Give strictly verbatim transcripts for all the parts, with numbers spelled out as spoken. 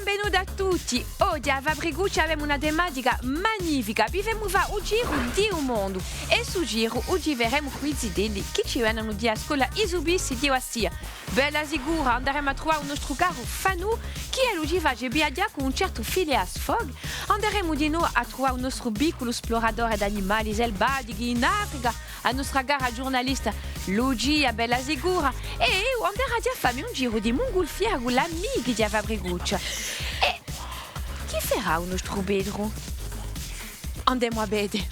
Benvenuti à tutti! Oghje à a Fabricuccia avemu una tematica magnifica, vi femu fà u giru di u mondu è stu giru u ci feremu cù i zitelli chì ci venenu di a scola I Subissi di Bastia. Bella sicura, anderemu à truvà u nostru caru Fanù, chì ellu ci face viaghjà cù un certu Phileas Fogg, anderemu dinù à truvà u nostru picculu spluratore d'animali salvatichi in Africa, a nostra cara ghjurnalista Lucia, bella sicura, è eiu anderà à fà mi un giru di mungulfiera cù l'amichi di a Fabricuccia. È chì ferà u nostru Petru? Andemu à vede.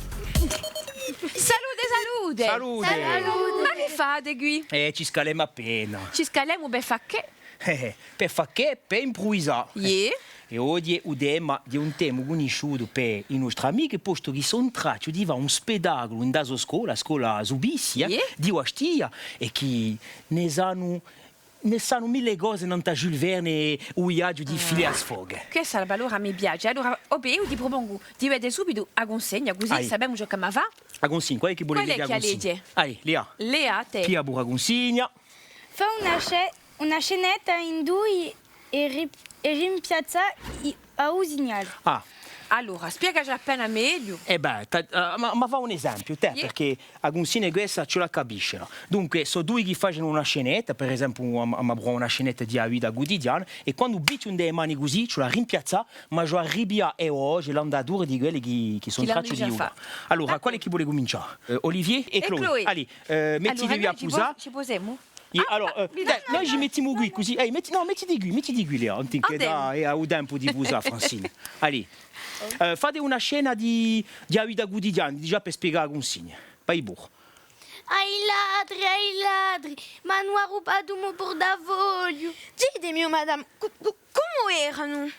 Salute, salute! Salute! Salute! Ma chì fate quì? Eh, ci scaldemu appena. Ci scaldemu per fà chè? Eh, eh, per fà chè? Per impruvisà. Iè. È oghje u tema hè un tema cunnisciutu per i nostri amichi, postu chì sò in traccia di fà un spettaculu in a so scola, a scola Subissi, eh, iè, di Bastia, è chì ne sanu, ne sanu mille cose nant'à Jules Verne è u viaghju di Phileas Fogg. Questa allora mi piace. Allora, o bè, eiu ti prupongu di vede subitu a cunsegna, cusì sapemu ciò ch'emu à fà. A cunsegna, quale hè chì vole leghje a cunsegna? Quale hè chì a leghje? Allez, Lea. Lea, tè. Piglia puru a cunsegna. Fà una sce-, una scenetta in dui è ri-, è rimpiazzà i-, à u signale. Ah. Allora, spiegaci appena megliu. Eh bè, ta-, eh, ma, ma fà un esempiu, tè, perchè a cunsegna questa ci la capiscenu. Dunque, sò dui chì facenu una scenetta, per esempiu, am-, emu à pruvà una scenetta di a vita cutidiana, è quandu pichju ind'è e mani cusì, ci la rimpiazzà, ma ci la ripiglià e voce, l'andatura di quelli chì, chì sò in traccia di ghjucà. Allora, quale hè chì vole cumincià? Eh, Olivier è Chloé. Chloé. Allez, eh, mettitevi à pusà. Ci pusemu? Iè, allora, eh, dai, noi ci mettimu quì, cusì. Eh, metti-, nò, mettiti quì, mettiti quì, Lea, ancu chì dà, eh, u tempu di pusà, Francine. Allez. Eh, fate una scena di, di a vita cutidiana, digià per spiegà a cunsegna. Vai puru. Ai ladri, ai ladri, m'anu arrubatu u mo portafogliu. Ditemi, o madama, cu-, cu-, cumu eranu?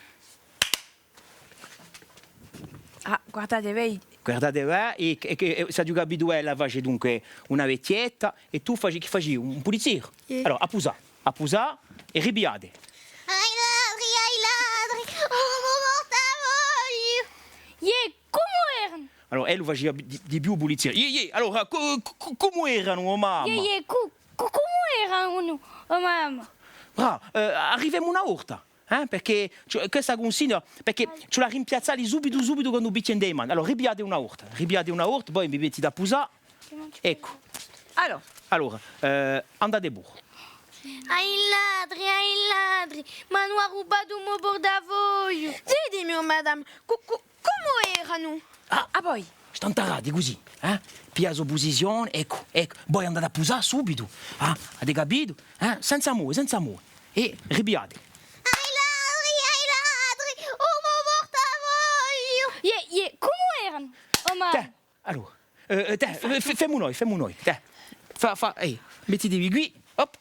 Ah, guardate, vedi. Guardate, vedi, è, è, è, s'aghju capitu, eh, ella face dunque una vechjetta, è tù faci, chì faci? Un pulizieru? Iè. Allora, à pusà, à pusà, è ripigliate. Ai ladri, ai ladri, u mo portafogliu! Iè, cumu eranu? Allora, ellu facia di, di più pulizieru. Iè, iè, allora, cu-, cu-, cumu eranu, o mamma? Iè, iè, cu-, cu-, cumu eranu, o mamma? Brava, eh, arrivemu una volta. Eh? Perchè ci, questa cunsegna, perchè ci vole à rimpiazzalli subitu, subitu quandu pichja ind'è e mani. Allora, ripigliate una volta, ripigliate una volta, po vi mettite à pusà. Eccu. Allora. Allora, eh, andate puru. Ai ladri, ai ladri, m'anu arrubatu u mo portafogliu. Ditemi, o madama, cu-, cu-, cumu eranu? Ah, ah, voi! Stantarati cusì, eh? Piglia a so pusizione, eccu, eccu. Voi andate à pusà subitu, ah? Avete capitu? Eh? Senza move, senza move. È ripigliate. Ai ladri, ai ladri, u mo portafogliu! Iè, iè, cumu eranu? O mamma! Tè, allora, eh, eh, tè, eh, fe-, femu noi, femu noi, tè. Fà, fà, eh, mettitevi quì, op.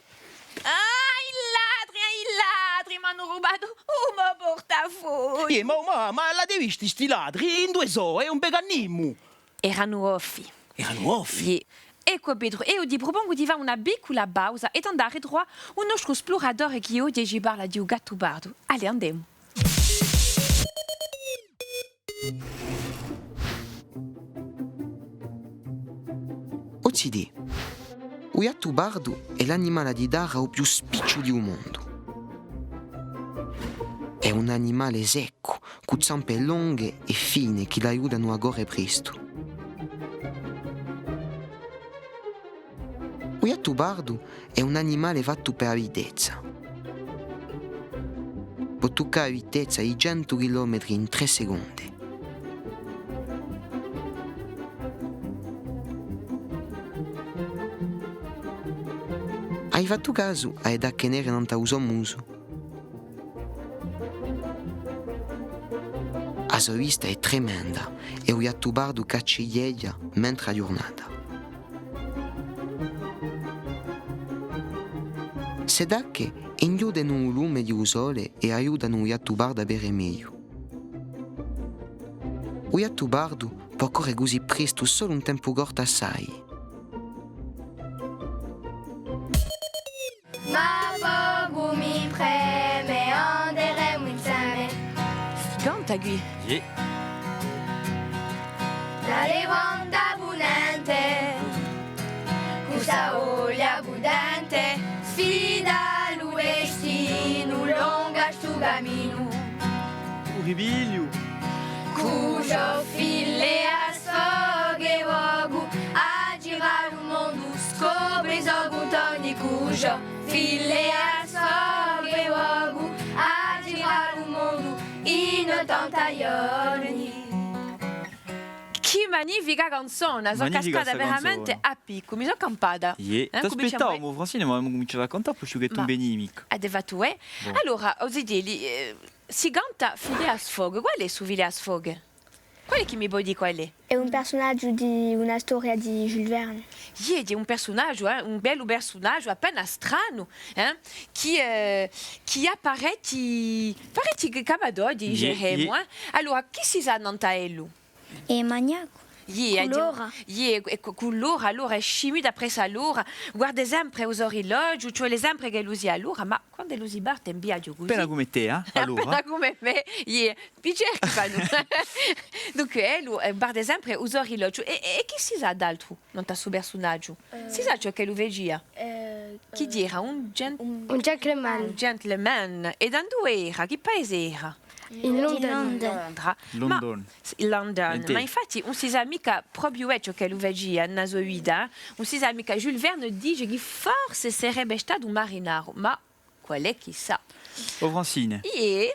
Ai ladri, ai ladri, m'anu arrubatu u mo portafogliu! Iè, ma, ma, ma l'avete visti sti ladri? Induve sò, hè un mecanismu! Eranu goffi. Eranu goffi? Iè. Eccu, Petru, eiu ti prupongu di fà una piccula pausa è d'andà à truvà u nostru spluratore chì oghje ci parla di u Gattupardu. Allez, andemu. O zitè, u Gattupardu hè l'animale di terra u più spicciu di u mondu. Hè un animale seccu, cù zampe longhe è fine chì l'aiutanu à corre prestu. U Gattupardu hè un animale fattu per a vitezza. Pò tuccà a vitezza di centu chilometri in trè seconde. Ai fattu casu à e tacche nere nant'à u so musu? A so vista hè tremenda è u Gattupardu cacceghjeghja mentre a ghjurnata. Ste tacche inghjudenu u lume di u sole è aiutanu u Gattupardu à vede megliu. U Gattupardu pò corre cusì prestu solu un tempu cortu assai. Ma pocu mi preme, anderemu inseme. Si canta quì? Iè. Da Levante à Punente, cù sta voglia putente, sfida lu destinu, longu stu caminu. Ripigliu. Cù ciò file à sfogu è vogu à girà u mondu, scopre i so cuntoni. Cù ciò file à sfogu è vogu à girà u mondu in ottanta ghjorni. Chì magnifica canzona, sò cascata veramente à piccu, mi sò campata. Iè, t'aspettavamu, Francine, ma avemu cuminciatu à cantà, postu chì tù ùn venivi micca. Avete fattu, eh? Allora, o zitelli, eh, si canta Phileas Fogg. Quale hè stu Phileas Fogg? Quale hè chì mi pò dì quale hè? Hè un persunagiu di una storia di Jules Verne. Iè, hè un persunagiu, eh, un bellu persunagiu, appena stranu, eh, chì, eh, chì hà parechji, parechji camadodi, diceremu, eh. Allora, chì si sà nant'à ellu? Hè maniacu. Iè, cù l'ora. Iè, è cù, cù l'ora, allora hè scimmitu appressu à l'ora, guarda sempre u so rilogiu, ci vole sempre ch'ellu sia à l'ora, ma quand'ellu si parte in viaghju cusì. Appena cum'è tè, eh? Allora. Appena cum'è mè, iè, piacè chì fannu. Dunque, eh, ellu, eh, guarda sempre u so rilogiu. È, è, è chì si sà d'altru nant'à stu persunagiu? Si sà ciò ch'ellu facia? Chì era un gent-, un gentleman. Un gentleman. È da induve era? Chì paese era? In Londra. Londra. London. Ma, s-, in London. Ma infatti ùn si sà micca propiu ciò ch'ellu facia in a so vita, eh? Ùn si sà micca. Jules Verne dice chì forse sarebbe statu un marinaru, ma quale hè chì sà? O Francine,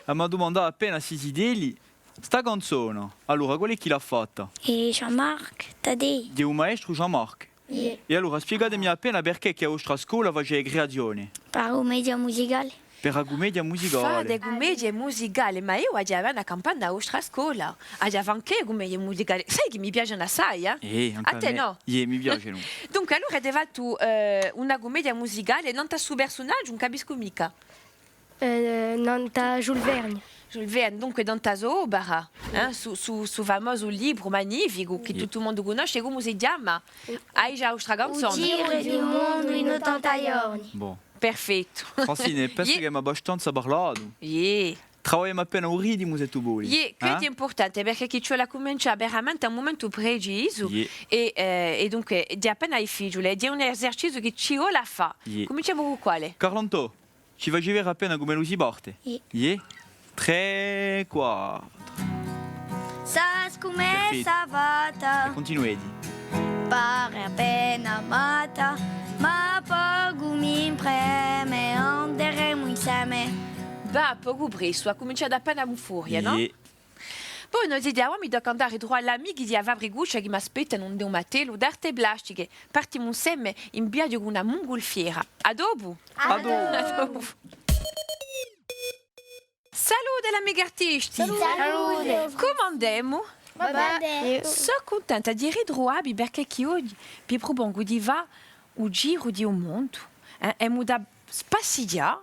avemu dumandatu appena à sti zitelli sta canzona. Allora, quale hè chì l'hà fatta? Hè Jean-Marc Tadei. Hè u maestru Jean-Marc. Iè. È allora, spiegatemi appena perchè chì a vostra scola face e creazione. Per a cumedia musicale. Per a cumedia musicale. Fate cumedie musicale, ma eiu aghju da vene à campà in a vostra scola. Aghju da fà anch'eiu cumedie musicale. Sai chì mi piacenu assai, eh? Eh, ancu à mè. À tè nò? Iè, mi piacenu. Dunque, allora avete fattu, eh, una cumedia musicale, nant'à stu persunagiu, ùn capiscu micca. Eh, nant'à Jules Verne. Jules Verne, dunque, nant'à a so opera, eh, stu, stu, stu famosu libru magnificu chì tuttu u mondu cunnosce, cumu si chjama? Ai già a vostra canzona. U giru di u mondu in ottanta ghjorni. Bon. Perfettu. Francine, pensu ch'avemu abbastanza parlatu. Iè. Travagliemu appena u ritimu, s'è tù voli. Iè, chì hè impurtante, perchè chì ci vole à cumincià veramente à un mumentu precisu. Iè. È, eh, è dunque, hè appena difficiule, hè un eserciziu chì ci vole à fà. Iè. Cuminciemu cù quale? Carl'Antò. Ci faci vede appena cum'ellu si parte? Iè. Iè? Trè, quattru. Sà cum'è sta fatta. È cuntinueti. Pare appena matta, ma pocu mi preme, anderemu inseme. Và pocu pressu, hà cuminciatu appena cù furia, nò? Iè. Bon, o zitè, avà mi tocca à andà à truvà l'amichi di a Fabricuccia chì m'aspettanu ind'è un attellu d'arte plastiche. Partimu inseme in viaghju cù una mungulfiera. À dopu! À dopu! À dopu! Salute l'amichi artisti! Salute! Salute! Cumu andemu? Và bè! Sò cuntenta di ritruvà vi perchè chì oghje vi prupongu di fà u giru di u mondu, eh, emu da spassighjà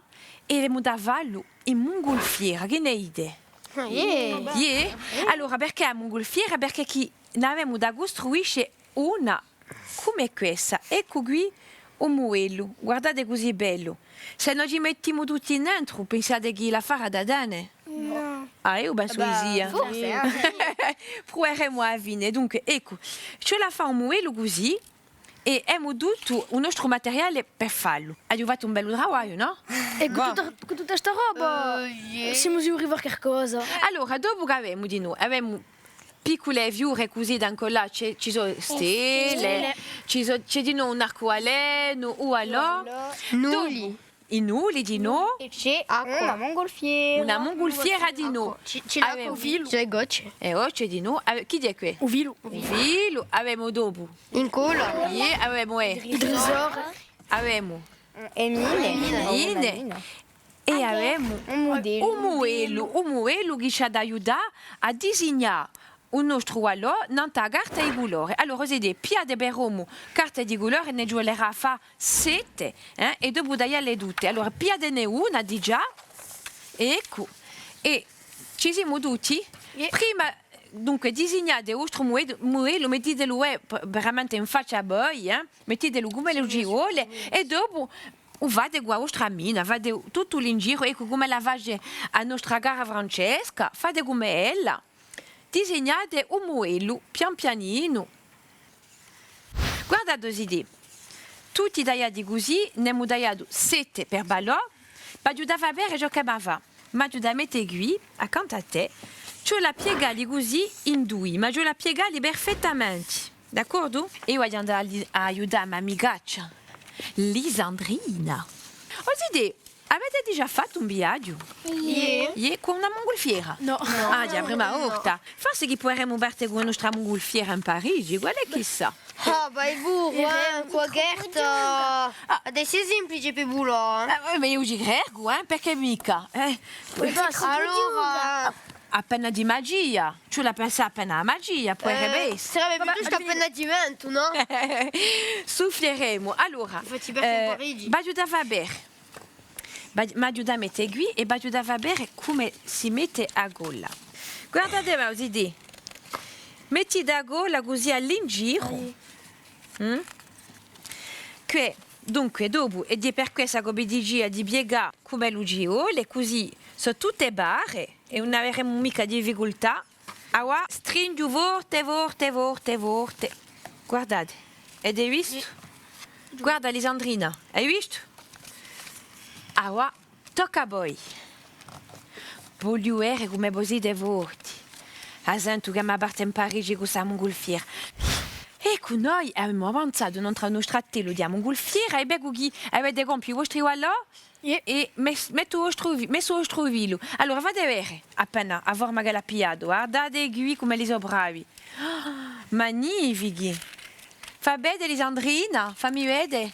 è emu da fallu in mungulfiera, chì ne dite? Ah, iè. Iè? Allora, perchè a mungulfiera? Perchè chì n'avemu da custruisce una cum'è quessa. Eccu quì u mudellu, guardate cusì bellu. S'è no ci mettimu tutti nentru, pensate chì l'affare hà da tene? Nò. Ah, eiu pensu di sì, eh. Forse, eh. Pruveremu à a fine. Dunque, eccu, ci vole à fà un mudellu cusì, è emu tuttu u nostru materiale per fallu. Aghju fattu un bellu travagliu, nò? È cù tutta, cù tutta sta roba simu sicuri di fà qualcosa. Allora, dopu chì avemu dinò? Avemu piccule fiure cusì da incullà, ci, ci sò stelle, ci sò, ci hè dinò un arcubalenu, u balò. Nuli. I nuli dinò. È ci hè acqua. Una mungulfiera. Una mungulfiera dinò. Ci hè l'acqua. Avemu u filu. Ci hè gocce. È gocce dinò. Chì hè què? U filu. U filu. Avemu dopu. Inculla. Iè, avemu, eh. I trisori. Avemu. E mine. Mine. È avemu un mudellu. Un mudellu, un mudellu chì ci hà da aiutà à disignà u nostru balò nant'à a carta di culore. Allora, zitè, pigliate per omu carte di culore, ne ci vulerà à fà sette, eh, è dopu taglialle tutte. Allora, pigliatene una digià, eccu, è ci simu tutti. Prima, dunque, disignate u vostru mudellu, mudellu, mettitelu, eh, veramente in faccia à voi, eh, mettitelu cum'ellu ci vole, è dopu u fate cù a vostra mina, fate tuttu l'ingiru, eccu cum'ella face a nostra cara Francesca, fate cum'è ella. Disignate u mudellu pian pianinu. Guardate, zitè, tutti tagliati cusì, n'emu tagliatu sette per balò, v'aghju da fà vede ciò ch'emu da fà. M'aghju da mette quì, accantu à tè, Ci vole à piegalli cusì in dui, ma ci vole à piegalli perfettamente. D'accordu? Eiu aghju da andà à li-, à aiutà a m'amicaccia, Lisandrina. O zitè, avete digià fattu un viaghju? Iè. Iè, cù una mongolfiera? Nò. Ah, hè a prima volta. Forse chì puderemu parte cù a nostra mongolfiera in Parigi, quale hè chì sà? Ah, vai puru, eh, cù a carta. Ah. Adessu hè simplice per vulà, eh. Eh, ma eiu ci credu, eh, perchè micca, eh? Allora, appena di magia, ci vole à pensà appena à a magia, puderebbe esse. Sarebbe piuttostu appena di ventu, nò? Suffieremu. Allora, eh, v'aghju da fà vede. V'aghju da mette quì è v'aghju da fà vede cumu si mette a colla. Guardate, o zitè. Mettite a colla cusì à l'ingiru. Mm? Què, dunque, dopu, è hè per quessa ch'o vi dicia di piegà cum'ellu ci vole, cusì sò tutte pare è ùn averemu micca difficultà. Avà, stringhju forte, forte, forte, forte. Guardate, avete vistu? Guarda, Lisandrina, ai vistu? Avà, tocca à voi. Vogliu vede cum'è vo site forti. A sentu ch'emu da parte in Parigi cù sta mongolfiera. Eccu, noi avemu avanzatu nantu à u nostru attellu di a mongolfiera è vecu chì avete compiu i vostri ballò. Iè. È mes-, mettu u vostru fi-, messu u vostru filu. Allora, fate vede appena a forma ch'ellu hà pigliatu. Guardate quì cum'elli sò bravi. Magnifichi! Fà vede, Lisandrina, fammi vede.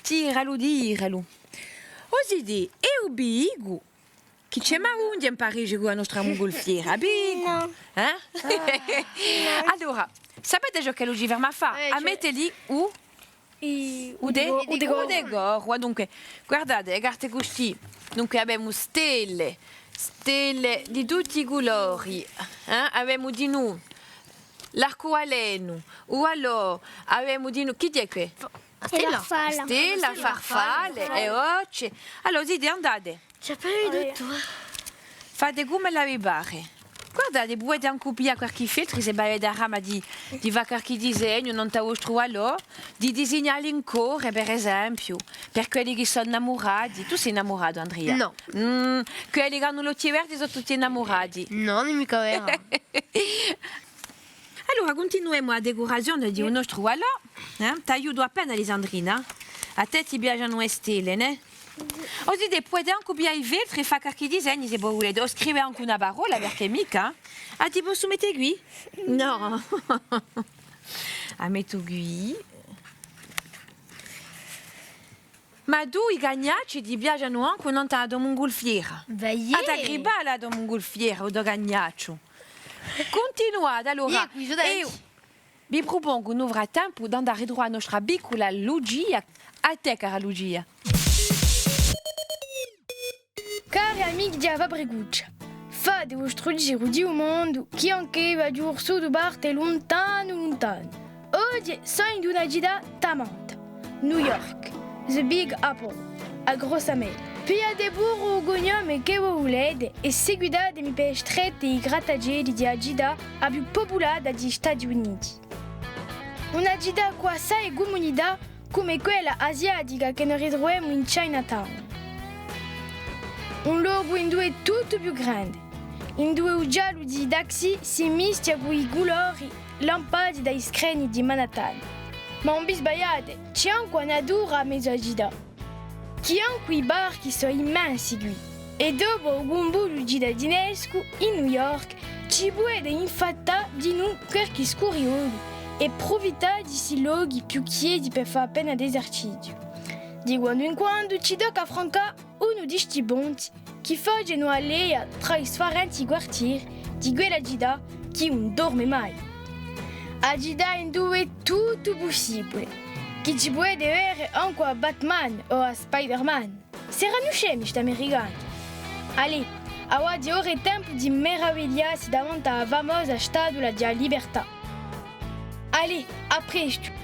Tiralu, tiralu. O zitè, eiu vi dicu chì ci hè mai ghjuntu in Parigi cù a nostra mongolfiera, vi dicu. Nò. Eh? Allora, sapete ciò ch'ellu ci ferma à fà? Eh, à mette li u U de-, u decoru. U decoru. Dunque, guardate, e carte custì. Dunque, avemu stelle, stelle di tutti i culori, eh? Avemu dinù l'arcubalenu, u ballò, avemu dinù, chì hè què? Stella. Stella, farfalle, e bocce. Allora, zitè, andate. Ci hè appena di tuttu, eh. Fate cum'ella vi pare. Guardate, pudete ancu piglià qualchì feltru, s'è vo avete a brama di, di fà qualchì disegnu, nantu à u vostru ballò, di disignà li in core, per esempiu, per quelli chì sò innamurati. Tù sì innamuratu, Andria? Nò. Mm, quelli chì anu l'ochji verdi sò tutti innamurati. Nò, ùn hè micca vera. Allora, cuntinuemu a decurazione di u nostru ballò, eh? T'aiutu appena, Lisandrina. À tè ti piacenu e stelle, nè? O zitè, pudete ancu piglià i feltri è fà qualchì disegnu, s'è vo vulete, o scrive ancu una parolla, perchè micca. Ah, ti possu mette quì? Nò. A mettu quì. Ma tù, i cagnacci ti piacenu ancu nantu à a to mungulfiera? Bè, iè. Ah, t'aggrippa a to mungulfiera, u to cagnacciu. Cuntinuate, allora. Iè, quì sò dentru. Eiu vi prupongu, in u frattempu, d'andà à ritruvà a nostra piccula Lucia. À tè, cara Lucia. Cari amichi di a Fabricuccia, fate u vostru giru di u mondu, chì ancu eiu aghju vulsutu parte luntanu, luntanu. Oghje sò in una cità tamanta, New York, the Big Apple, a grossa mela. Pigliate puru u cugnome chì vo vulete è seguitatemi per e strette è i grattacieli di a cità a più pupulata di i Stati Uniti. Una cità cù assai cumunità cum'è quella asiatica chì no ritruvemu in Chinatown. Un locu induve tuttu hè più grande, induve u giallu di i taxi si mischia cù i culori lampati da i screni di Manhattan. Ma ùn vi sbagliate, ci hè ancu a natura à mezu à a cità. Chì ancu i parchi sò immensi quì. È dopu u cumbugliu citadinescu, in New York, ci pudete infattà dinù qualchì scuriolu è prufittà di sti lochi più chjedi per fà appena d'eserciziu. Di quandu in quandu ci tocca à francà unu di sti ponti chì facenu a leia trà i sfarenti quartieri di quella cità chì ùn dorme mai. A cità induve hè tuttu pussibule, chì ci pudete vede ancu à Batman o à Spider-Man. Seranu scemi st'Americani. Allez, avà hè ora è tempu di meravigliassi davanti à a famosa Statula di a Libertà. Allez, à prestu!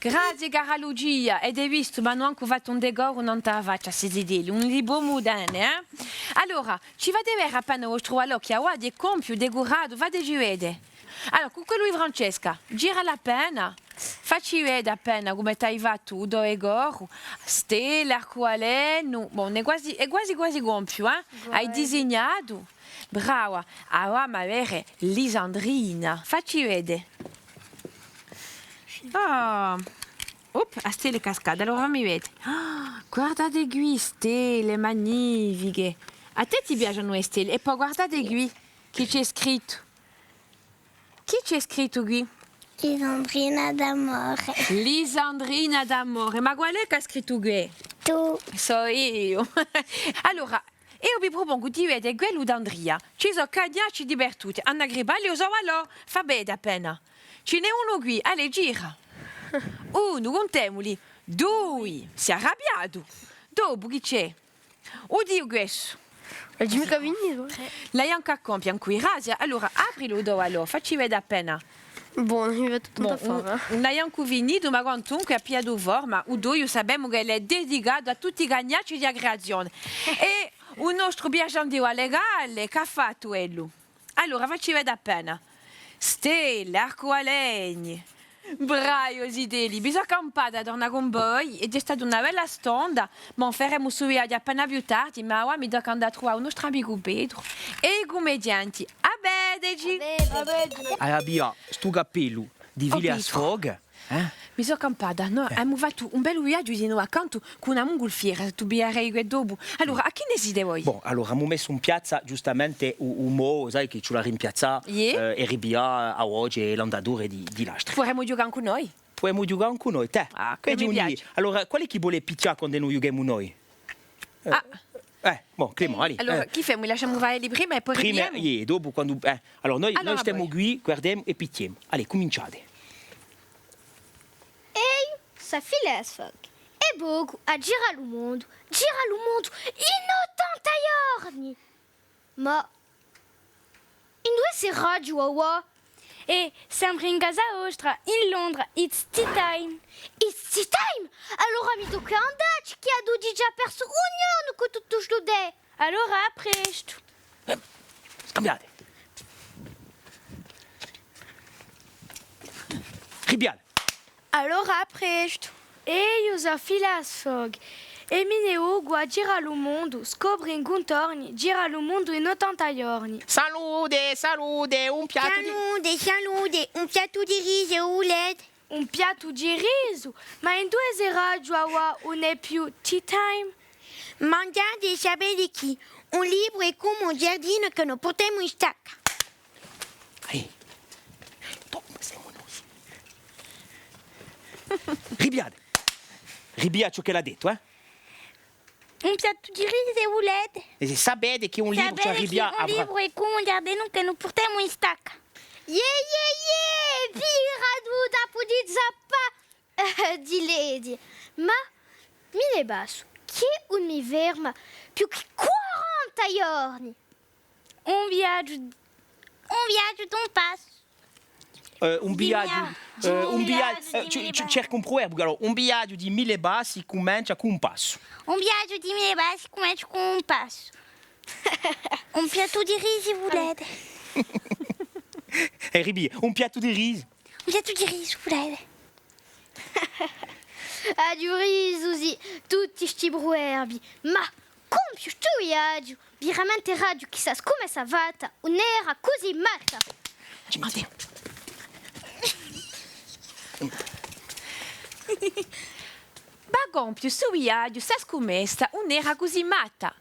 Grazie, cara Lucia, avete vistu, m'anu ancu fattu un decoru nant'à a faccia, sti zitelli, ùn li pomu tene, eh? Allora, ci fate vede appena u vostru ballò chì avà hè compiu, decuratu, fateci vede. Allora, cù quellu di Francesca, giralu appena. Facci vede appena cum'è t'ai fattu u to decoru. Stelle, arcubalenu, bon, hè quasi, hè quasi quasi compiu, eh? Hai disignatu? Brava! Avà emu da vede Lisandrina. Facci vede. Ah! Op, a stella hè cascata, allora fammi vede. Ah, guardate quì, stelle magnifiche! À tè ti piacenu e stelle? È po guardate quì, chì ci hè scrittu? Chì ci hè scrittu quì? Lisandrina d'amore. Lisandrina d'amore, ma quale hè chì hà scrittu què? Tù. Sò eiu. Allora, eiu vi prupongu di vede quellu d'Andria. Ci sò cagnacci dipertuttu. Anna Cripalli, u so, allò, fà vede appena. Ci n'hè unu quì, allez, gira. Unu, cuntemuli. Dui, s'hè arrabbiatu. Dopu, chì ci hè? U dicu quessu. Ùn hè micca finitu, eh. L'hai ancu à compie, ancu Irasia. Allora, aprilu u to, allò, facci vede appena. Bon, mi vecu tuttu da fà, eh. Ùn l'hai ancu finitu, ma quantunque hà pigliatu forma. U toiu sapemu ch'ellu hè dedicatu à tutti i cagnacci di a creazione. È u nostru viaghjanti legale, chì hà fattu ellu? Allora, facci vede appena. Stelle, arcubaleni. Bravi, o zitelli, mi sò campata à turnà cun voi, è hè stata una bella stonda, ma feremu stu viaghju appena più tardi, ma avà mi tocca à andà à truvà u nostru amicu Petru è i cummedianti. À vedeci! À vedeci! Avia stu cappellu di Phileas Fogg, eh? Mi sò campata, nò? Eh. Emu fattu un bellu viaghju dinò accantu cù una mungulfiera, tù viderei què dopu. Allora, à chì ne site voi? Bon, allora, emu messu in piazza ghjustamente u, u mò, sai, chì ci vole à rimpiazzà, eh, è ripiglià a voce è l'andatura di, di l'astri. Pudemu ghjucà ancu noi? Pudemu ghjucà ancu noi, tè. Ah, chì mi piace. Allora, quale hè chì vole pichjà quandu no ghjuchemu noi? Eh, bon, Clément, allez. Allora, chì femu? Lasciemu fà elli prima è po ripigliemu? Prima, iè, dopu, quandu, eh, allora, noi, noi stemu quì, guardemu è pichjemu. Allez, cuminciate. Eiu sò Phileas Fogg è vocu à girà lu mondu, girà lu mondu in ottanta ghjorni! Ma induve seraghju avà? Eh, semu in casa vostra, in Londra, it's tea time. It's tea time? Allora mi tocca à andà, chì aghju digià persu un ghjornu cù tuttu stu tè. Allora à prestu. Eh, scambiate. Ripigliate. Allora à prestu. Eiu sò Phileas Fogg è mi ne vocu à girà lu mondu, scopre i cuntorni, girà lu mondu in ottanta ghjorni. Salute, salute, un piattu di... Salute, salute, un piattu di risu, vulete? Un piattu di risu? Ma induve seraghju avà, ùn hè più tea time? Manghjate è sapete chì, un libru hè cum'è un ghjardinu chì no purtemu in stacca. Ehi, dopu semu noi. Ripigliate. Ripiglia ciò ch'ella hà dettu, eh? Un piattu di risu, vulete? È sapete chì un libru ci hè... Sapete chì un libru hè cum'è un ghjardinu chì no purtemu in stacca. Iè, iè, iè! Vira tù, dopu di zappà! Eh, di lei, di. Ma mi ne passu, chì ùn mi ferma più chè quaranta ghjorni. Un viaghju, un viaghju d'un passu. Eh, un viaghju, eh, un viaghju, eh, ci, ci, cercu un pruverbiu, allora, un viaghju di mille passi cumencia cù un passu. Un viaghju di mille passi cumencia cù un passu. Un piattu di risu, vulete? Eh, ripiglia, un piattu di risu. Un piattu di risu, vulete? Aghju risu, sì, tutti sti pruverbii, ma compiu stu viaghju, veramente eraghju chì sta scumessa fatta ùn era cusì matta. Ci metti. Ma compiu stu viaghju, sta scumessa ùn era cusì matta.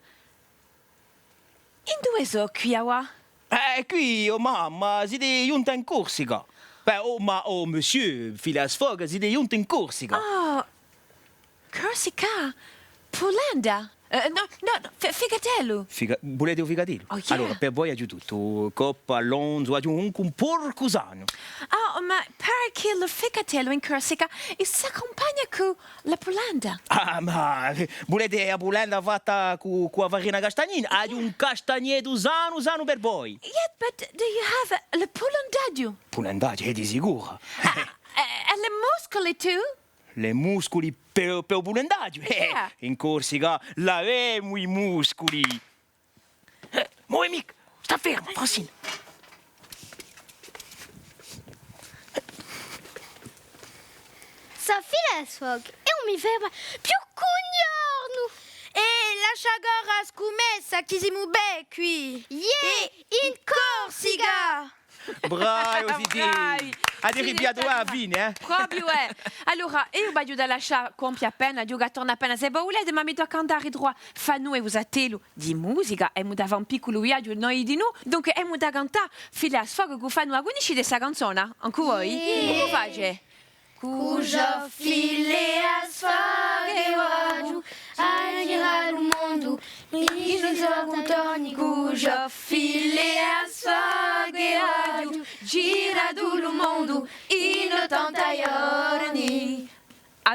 Induve sò quì avà? Eh, quì, o mamma, site ghjunta in Corsica. Bè, o ma, o monsieur Phileas Fogg, site ghjunta in Corsica. Ah, Corsica? Pulenda? Eh, nò, nò, nò, fi-, figatellu. Figa-, vulete u figatellu? Oh, yeah. Allora, per voi aghju tuttu, coppa, lonzu, aghju ancu un porcu sanu. Ah, ma pare chì u figatellu in Corsica, eh, s'accumpagna cù la pulenda. Ah, ma, eh, vulete a pulenda fatta cù, cù a farina castagnina? Aghju un castagnetu sanu, sanu per voi. Yeah, but do you have a, le pulendaghju? Pulendaghju, eh, di sicuru. Ah, eh, e le muscule too? Le muscule per, per u pulendaghju? Eh, in Corsica l'avemu i musculi. Eh, move micca! Stà ferma, Francine! Fila à sfogu, eiu ùn mi fermu più chè un ghjornu! È lascia corra a scumessa chì simu bè quì! Iè, in Corsica! Bravi, o zitè! Bravi! Avete ripigliatu à a fine, eh? Propiu, eh! Allora, eiu v'aghju da lascià compie appena, ghjucà torna appena, s'è vo vulete, ma mi tocca à andà à ritruvà Fanù è u so attellu di musica, emu da fà un picculu viaghju noi dinù, dunque emu da cantà Fila à sfogu cù Fanù. A cunniscite sta canzona? Ancu voi? Iè! Cumu face? À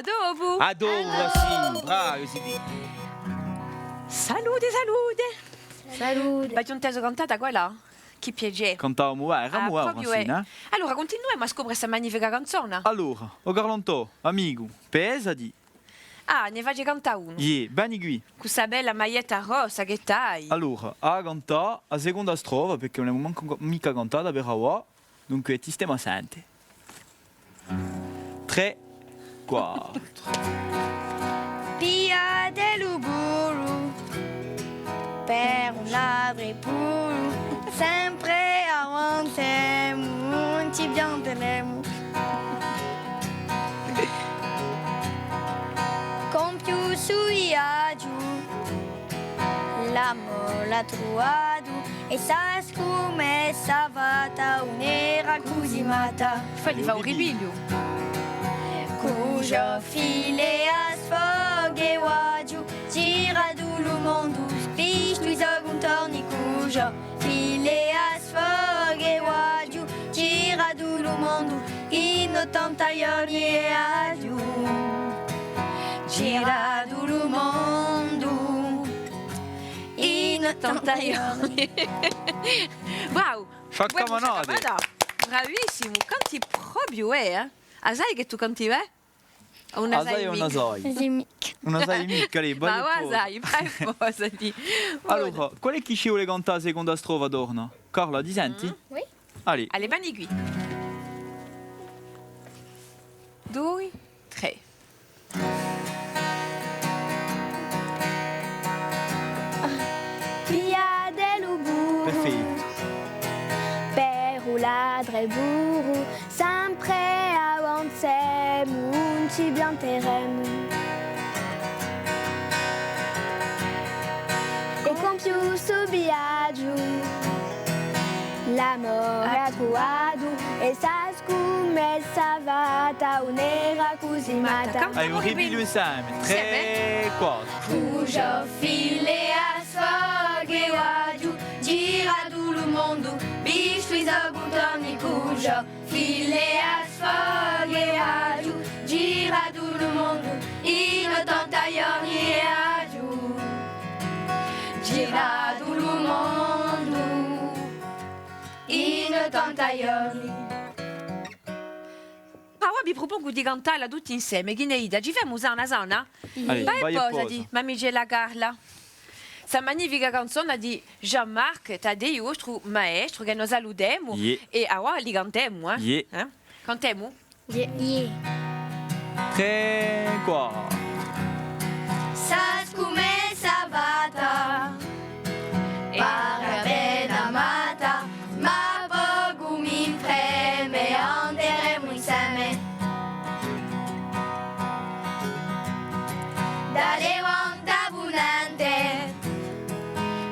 dopu! À dopu, sì, bravi, sì. Salute, salute! Salute! V'aghju intesu cantà quella? Chì piacè! Cantavamu, eh, eramu, ah, eh, propiu, Francina, eh. Allora, cuntinuemu à scopre sta magnifica canzona. Allora, o Carlantò, amicu, pesati. Ah, ne face cantà unu. Iè, veni quì. Cù sta bella maglietta rossa chì t'hai. Allora, hà da cantà a seconda strofa, perchè ùn l'emu mancu, micca cantata per avà. Dunque, ti stemu à sente. Trè, quattru. Pigliate lu burru per un ladru è burru, sempre avanzemu, ùn ci pianteremu. Compiu stu viaghju, l'amore l'hà truvatu, è s'hà scumessa fatta, ùn era cusì matta. Fai, li fà un ripigliu. Cù Ghjò Filè à sfogu eiu aghju giratu lu mondu, vistu i so cuntorni. Cù Ghjò Filè à sfogu eiu aghju giratu lu mondu, in ottanta ghjorni eiu aghju giratu lu mondu. In ottanta ghjorni. Wow! Sciaccamanate! Bravissimu, canti propiu, eh? A sai chì tù canti bè? Ùn a sai micca. Ùn a sai micca, allez, vai. Ma a sai, vai posati. Allora, quale hè chì ci vole cantà a seconda strofa torna? Carla, ti senti? Oui. Allez. Allez, veni quì. Dui, trè. Pigliate lu burru. Perfettu. Per u ladru è burru, sempre avanzemu, ùn ci pianteremu. È compiu stu viaghju, l'amore hà truvatu, è s'hà scumessa fatta, ùn era cusì matta. Allez, on répète ensemble. Trè, quattru. Cù Ghjò Filè à sfogu eiu aghju giratu lu mondu, vistu i so cuntorni. Cù Ghjò Filè à sfogu eiu aghju giratu lu mondu, in ottanta ghjorni eiu aghju giratu lu mondu. In ottanta ghjorni. Ma avà vi prupongu di cantalla tutti inseme, chì ne dite? Ci femu sana sana? Allez, vai è posati, mamicella Carla. Sta magnifica canzona di Jean-Marc Taddei, u vostru maestru, chì no salutemu, iè, è avà li cantemu, eh? Iè. Eh? Cantemu? Iè. Iè. Trè, quattru. S'hà scumessa fatta, pare appena matta, ma pocu mi preme, anderemu inseme. Da Levantu à Punente,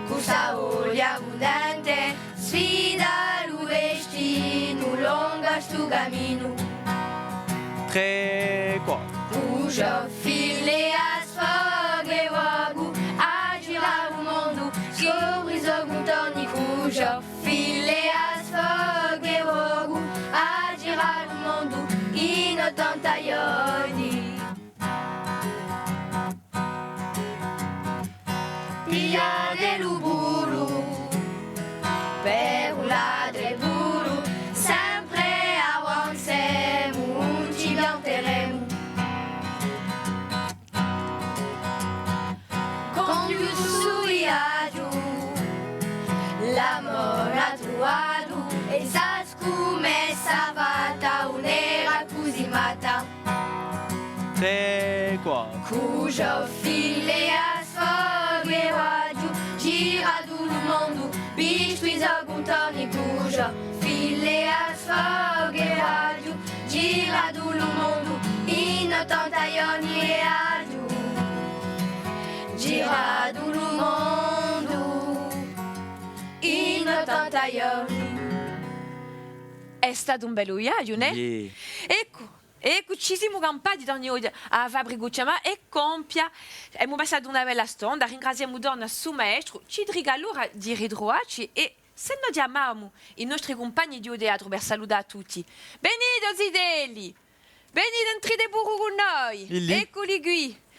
cù sta voglia abundante, sfida lu destinu, longu stu caminu. Trè, quattru. Cù Ghjò Filè à sfogu eiu aghju giratu lu mondu, scopre i so cuntorni. Cù Ghjò Filè à sfogu eiu aghju giratu lu mondu, in ottanta ghjorni. Pigliate lu burru, per u ladru è burru, sempre avanzemu, ùn ci pianteremu. Compiu stu viaghju, l'amore l'hà truvatu, è sta scumessa fatta, ùn era cusì matta. Qua. Cù ciò figliu à sfogu è aghju giratu lu mondu, vistu i so cuntorni, cù ciò figliu à sfogu è aghju giratu lu mondu, in ottanta ghjorni è aghju giratu lu mondu, in ottanta ghjorni. Hè statu un bellu viaghju, nè? Iè. Eccu, eccu, ci simu campati, torni oghje à a Fabricuccia, ma hè compia. Emu passatu una bella stonda, ringraziemu torna stu maestru, ci trica l'ora di ritruvacci è s'è no chjamamu i nostri cumpagni di u teatru per salutà à tutti. Venite, o zitelli! Venite, entrite puru cù noi! Ecculi quì!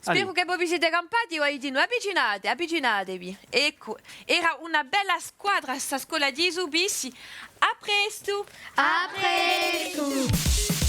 Speru chì vo vi site campati, o aiutinu, avvicinate, avvicinatevi. Eccu, era una bella squadra sta scola di i Subissi. À prestu! À prestu!